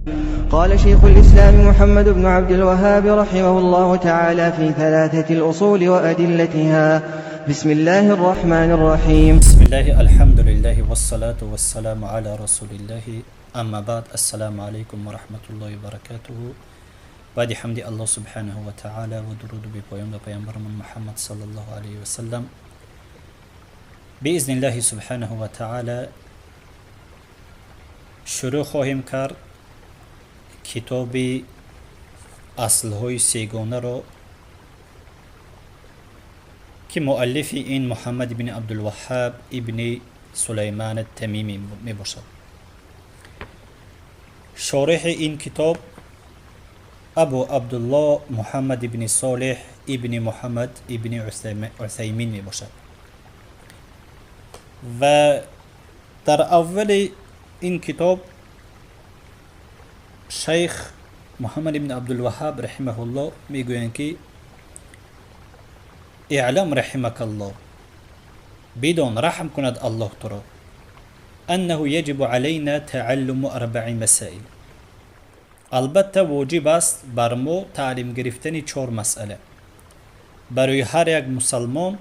قال شيخ الإسلام محمد بن عبد الوهاب رحمه الله تعالى في ثلاثة الأصول وأدلتها. بسم الله الرحمن الرحيم. بسم الله، الحمد لله، والصلاة والسلام على رسول الله، أما بعد، السلام عليكم ورحمة الله وبركاته. بعد حمد الله سبحانه وتعالى و درود بپایان به پیامبرمون محمد صلى الله عليه وسلم، بإذن الله سبحانه وتعالى شروع خواهیم کرد کتاب اصلهای سه‌گانه را که مؤلف این محمد بن عبدالوهاب ابن سلیمان التمیمی می باشد. شارح این کتاب ابو عبدالله محمد بن صالح ابن محمد ابن عثیمین می باشد و در اول این کتاب شیخ محمد بن عبدالوهاب رحمه الله میگویند که اعلم رحمك الله، بدان، رحم کند الله تو را، أنه يجب علينا تعلم أربع مسائل، албатта воҷиб аст бар мо таълим гирифтани чор масъала. Барои ҳар як мусалмон,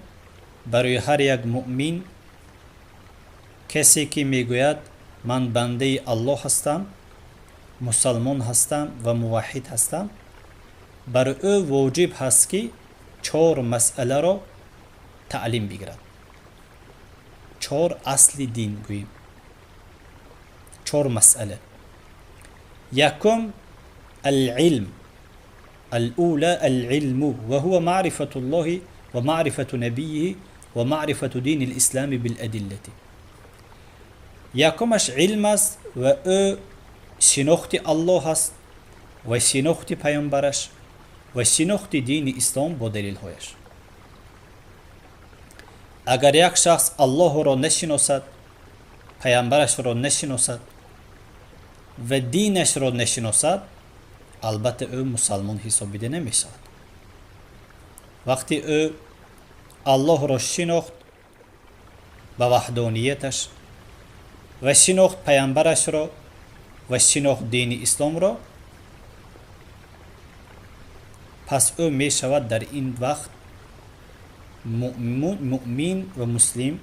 барои ҳар як муъмин, касе ки мегӯяд: «Ман бандаи Аллоҳ ҳастам, мусалмон ҳастам ва муваҳҳид ҳастам», бар ӯ воҷиб ҳаст, ки чор масъаларо таълим бигирад. Чор асли дин гӯем, чор масъала. Якум: العلم. الأولى العلم، وهو معرفة الله ومعرفة نبيه ومعرفة دين الإسلام بالأدلة. Якумаш илм аст ва ӯ шинохти Аллоҳ аст ва шинохти паёмбараш ва шинохти дини ислом бо далелҳояш. Агар як шахс Аллоҳро нашиносад, паямбарашро нашиносад ва динашро нашиносад, албатта ӯ мусалмон ҳисобида намешавад. Вақте ӯ Аллоҳро шинохт ба ваҳдонияташ ва шинохт паямбарашро ва шинохт дини исломро, пас ӯ мешавад дар ин вақт муъмин ва муслим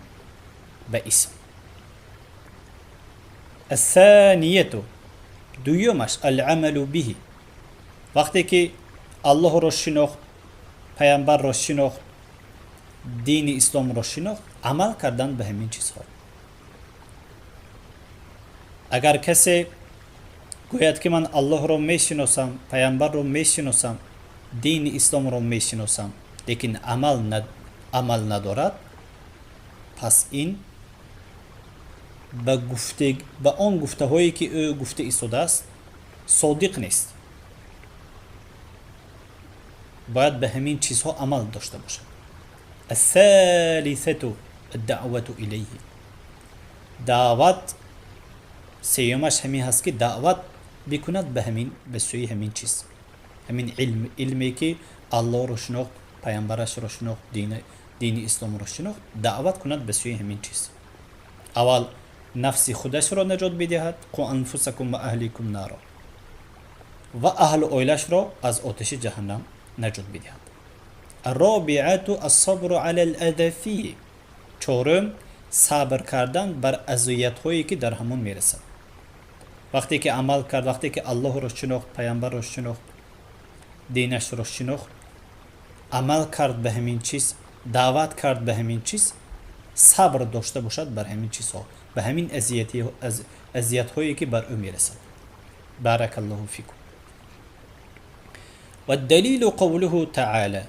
ба исм. الثانية، дуюмаш: العمل به. Вақте ки Аллоҳро шинохт, паямбарро шинохт, дини исломро шинохт, амал кардан ба ҳамин чизҳо. Агар касе гӯяд, ки ман Аллоҳро мешиносам, паямбарро мешиносам, дини исломро мешиносам, лекин амал надорад, пас ин ба он гуфтаҳое, ки ӯ гуфта истодааст, содиқ нест. Бояд ба ҳамин чизҳо амал дошта бошад. الثالثة الدعوة إليه. Даъват. Сеюмаш ҳамин ҳаст, ки даъват бикунад ба ҳамин, ба сӯи ҳамин чиз, ҳамин илм, илме ки Аллоҳро шинохт, паямбарашро шинохт, дини исломро шинохт, даъват кунад ба сӯи ҳамин чиз. Аввал нафси худашро наҷот бидиҳад: قوا أنفسكم وأهليكم نارا، ва аҳлу оилашро аз оташи ҷаҳаннам наҷот бидиҳад. الرابعة الصبر على الأذى فيه. Чорум: сабр кардан бар азиятҳое, ки дар ҳамон мерасад. Вақте ки амал кард, вақте ки Аллоҳро шинохт, паямбарро шинохт, динашро шинохт, амал кард ба ҳамин чиз, даъват кард ба ҳамин чиз, сабр дошта бошад бар ҳамин чизҳо, ба ҳамин азиятҳое, ки бар ӯ мерасад. بارك الله فيكم. والدليل قوله تعالى: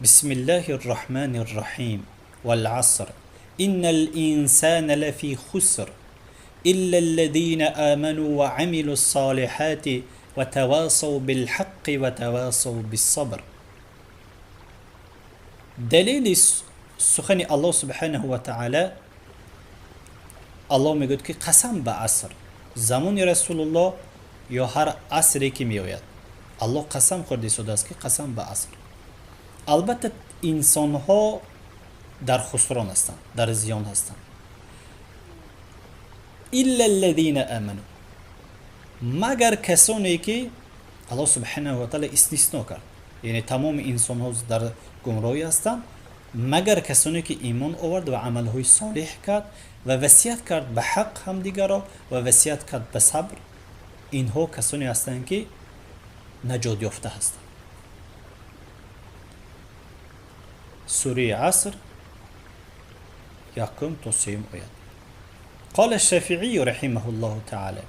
بسم الله الرحمن الرحيم، والعصر إن الإنسان لفي خسر إلا الذين آمنوا وعملوا الصالحات وتواصوا بالحق وتواصوا بالصبر. Далели сухани Аллоҳ سبحانه وتعالى: Аллоҳ мегӯяд, ки қасам ба аср. Замони Расулуллоҳ ё ҳар асре, ки меояд, Аллоҳ қасам хӯрда истодааст, ки қасам ба аср, албатта инсонҳо дар хусрон ҳастанд, дар зиён ҳастанд. إلا الذين آمنوا. Магар касоне ки Аллоҳ субҳанаҳу ва таъала истисно кард, яъне тамоми инсонҳо дар гумроҳӣ ҳастанд, магар касоне ки имон овард ва амалҳои солеҳ кард ва васият кард ба ҳақ ҳамдигарро ва васият кард ба сабр. Инҳо касоне ҳастанд ки наҷот ёфта ҳастанд. Сураи Аср, якум то сеюм оят. قال الشافعي رحمه الله تعالى: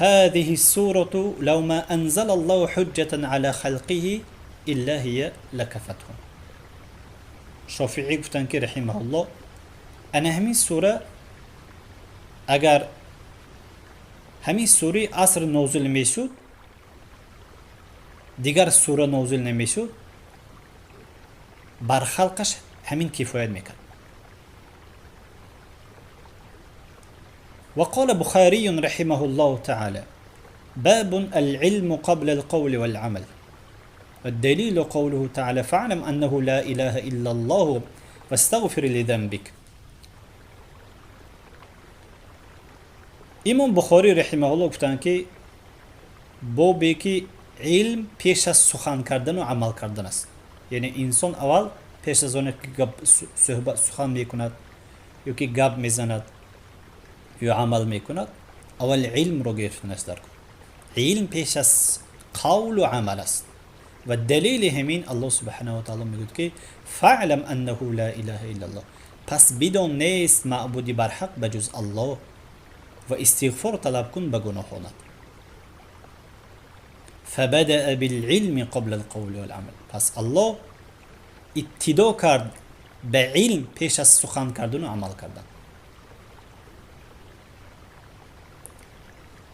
هذه السورة لو ما أنزل الله حجة على خلقه إلا هي لكفتهم. Шофиӣ гуфтанд ки رحمه الله, ана ҳамин сура, агар ҳамин сураи Аср нозил мешуд, дигар сура нозил намешуд, бар халқаш ҳамин кифоят мекард. وقال بخاري رحمه الله تعالى: باب العلم قبل القول والعمل. والدليل قوله تعالى: فاعلم أنه لا إله إلا الله واستغفر لذنبك. Имом Бухорӣ رحمه الله гуфтанд ки бобе ки илм пеш аз сухан кардану амал кардан аст, яъне инсон аввал пеш аз оне ки гап, суҳбат, сухан мекунад ё ки гап мезанад ё амал мекунад, аввал илмро гирифтанаш дар кор. Илм пеш аз қавлу амал аст ва далели ҳамин Аллоҳ субҳанаҳу ва таъала мегӯяд ки فاعلم أنه لا إله إلا الله, пас бидон, нест маъбуди барҳақ ба ҷуз Аллоҳ, ва истиғфор талаб кун ба гуноҳонат. فبدأ بالعلم قبل القول والعمل. Пас Аллоҳ ибтидо кард ба илм пеш аз сухан кардану амал кардан.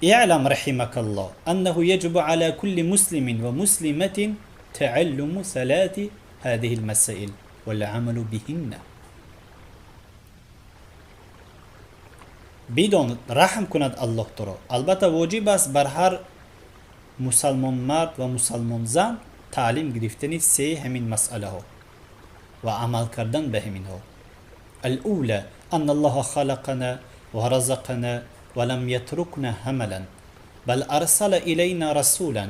اعلم رحمك الله أنه يجب على كل مسلم ومسلمة تعلم ثلاث هذه المسائل والعمل بهن. Бидон, раҳм кунад Аллоҳ туро, албатта воҷиб аст бар ҳар мусалмон мард ва мусалмон зан таълим гирифтани се ҳамин масъалаҳо ва амал кардан ба ҳаминҳо. الأولى أن الله خلقنا ورزقنا ولم يتركنا هملا، بل أرسل إلينا رسولا،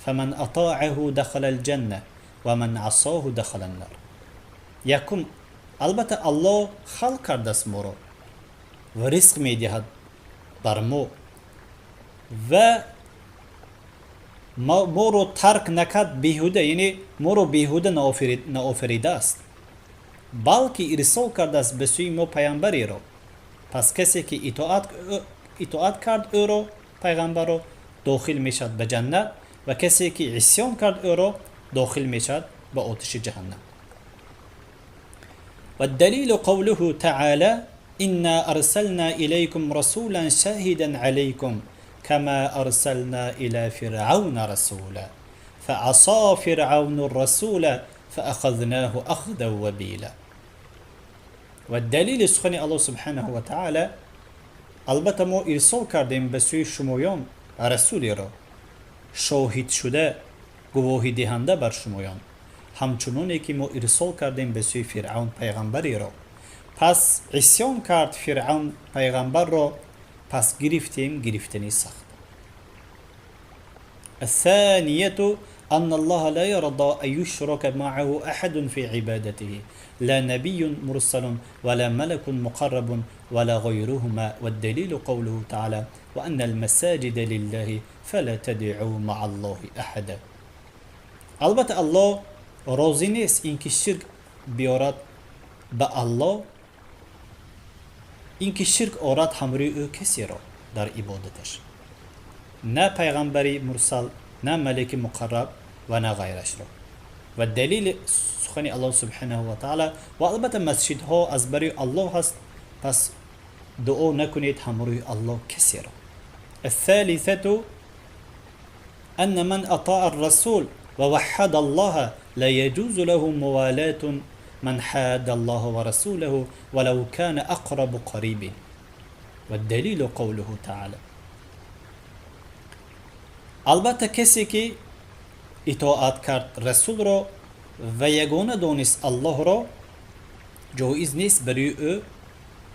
فمن أطاعه دخل الجنة ومن عصاه دخل النار. Якум, албатта Аллоҳ халқ кардааст моро ва ризқ медиҳад бар мо ва моро тарк накард беҳуда, яъне моро беҳуда наофаридааст, балки ирсол кардааст ба сӯи мо паямбареро. Пас касе ки итоат кард ӯро, пайғамбарро, дохил мешавад ба ҷаннат ва касе ки исён кард ӯро, дохил мешавад ба оташи ҷаҳаннам. والدليل قوله تعالى: إنا أرسلنا إليكم رسولا شاهدا عليكم كما أرسلنا إلى فرعون رسولا، فعصى فرعون الرسول فأخذناه أخذا وبيلا. والدليل سخنی الله سبحانه وتعالى, албатта мо ирсол кардем ба сӯи шумоён расулеро, шоҳид шуда, гувоҳидиҳанда бар шумоён, ҳамчуноне ки мо ирсол кардем ба сӯи Фиръавн пайғамбареро. Пас исён кард Фиръавн пайғамбарро, пас гирифтем гирифтани сахт. الثانية أن الله لا يرضى أن يشرك معه أحد في عبادته، لا نبي مرسل ولا ملك مقرب ولا غيرهما. والدليل قوله تعالى: وأن المساجد لله فلا تدعوا مع الله أحدا. Албатта Аллоҳ розӣ нест ин ки ширк биёрад ба Аллоҳ, ин ки ширк орад ҳамроҳи ӯ касеро дар ибодаташ, на пайғамбари мурсал, на малики муқарраб ва на ғайрашро. Ва далели сухани Аллоҳ субҳанаҳу ва таала: ва албатта масҷидҳо аз барои Аллоҳ ҳаст, пас дуо накунед ҳамроҳи Аллоҳ касеро. الثالثة أن من أطاع الرسول ووحد الله لا يجوز له موالاة من حاد الله ورسوله ولو كان أقرب قريب. والدليل قوله تعالى. Албатта касе ки итоат кард расулро ва ягона донист Аллоҳро, ҷоиз нест барои ӯ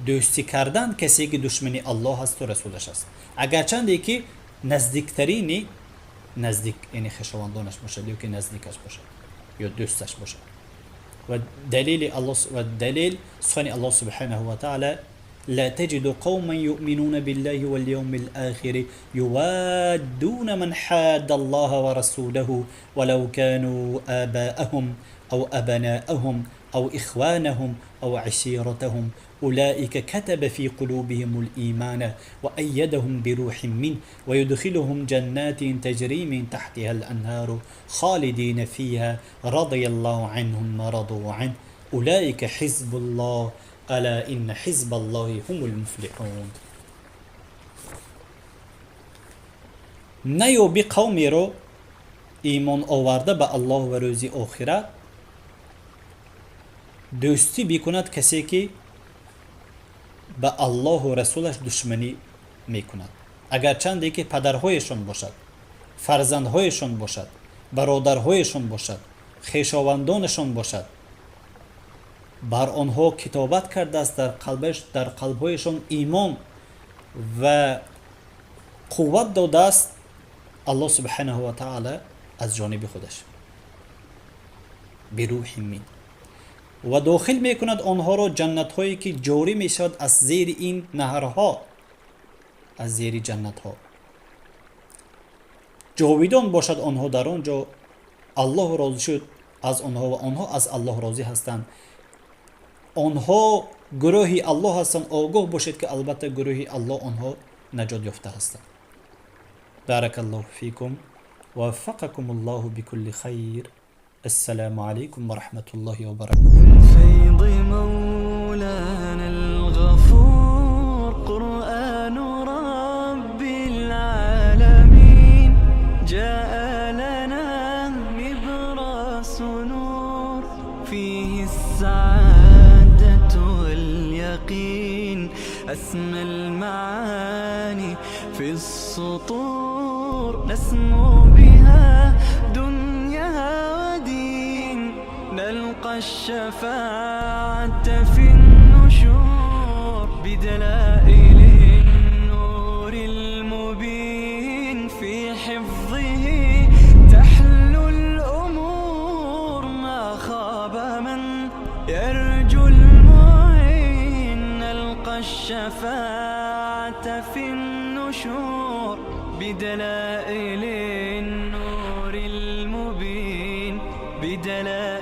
Дӯстӣ кардан касе ки душмани Аллоҳ асту расулаш аст, агарчанде ки наздиктарини наздик, яъне хешовандонаш бошад ё ки наздикаш бошад ё дӯсташ бошад. Ва далели Аллоҳ ва далел сухани Аллоҳ субҳанаҳу ва таъала: لا تجد قوما يؤمنون بالله واليوم الآخر يوادون من حاد الله ورسوله ولو كانوا آباءهم أو أبناءهم أو إخوانهم أو عشيرتهم أولئك كتب في قلوبهم الإيمان وأيدهم بروح منه ويدخلهم جنات تجري من تحتها الأنهار خالدين فيها رضي الله عنهم ورضوا عنه أولئك حزب الله ألا إن حزب الله هم المفلحون. Наёби қавмеро имон оварда ба Аллоҳ ва рӯзи охират дӯстӣ бикунад касе ки ба Аллоҳу расулаш душманӣ мекунад, агарчанде ки падарҳояшон бошад, фарзандҳояшон бошад, бародарҳояшон бошад, хешовандонашон бошад. Бар онҳо китобат кардааст дар қалбҳояшон имон ва қувват додааст Аллоҳ субҳанаҳу ва таала аз ҷониби худаш бируҳи мин ва дохил мекунад онҳоро ҷаннатҳое ки ҷорӣ мешавад аз зери ин наҳрҳо, аз зери ҷаннатҳо ҷовидон бошад онҳо дар он ҷо. Аллоҳ розӣ шуд аз онҳо ва онҳо аз Аллоҳ розӣ ҳастанд. Онҳо гурӯҳи Аллоҳ ҳастанд. Огоҳ бошед ки албатта гурӯҳи Аллоҳ онҳо наҷот ёфта ҳастанд. Баракаллоҳу фикум, ваффақакум Аллоҳу бикулли хайр. السلام عليكم ورحمة الله وبركاته. من فيض مولانا الغفور قرآن رب العالمين جاء لنا نبراس نور فيه السعادة واليقين أسمى المعاني في السطور نسمو بها دنيا ودين نلقى الشفاعة في النشور بدلائل النور المبين في حفظه تحلو الأمور ما خاب من يرجو المعين نلقى الشفاعة في النشور بدلائل النور المبين بدلائل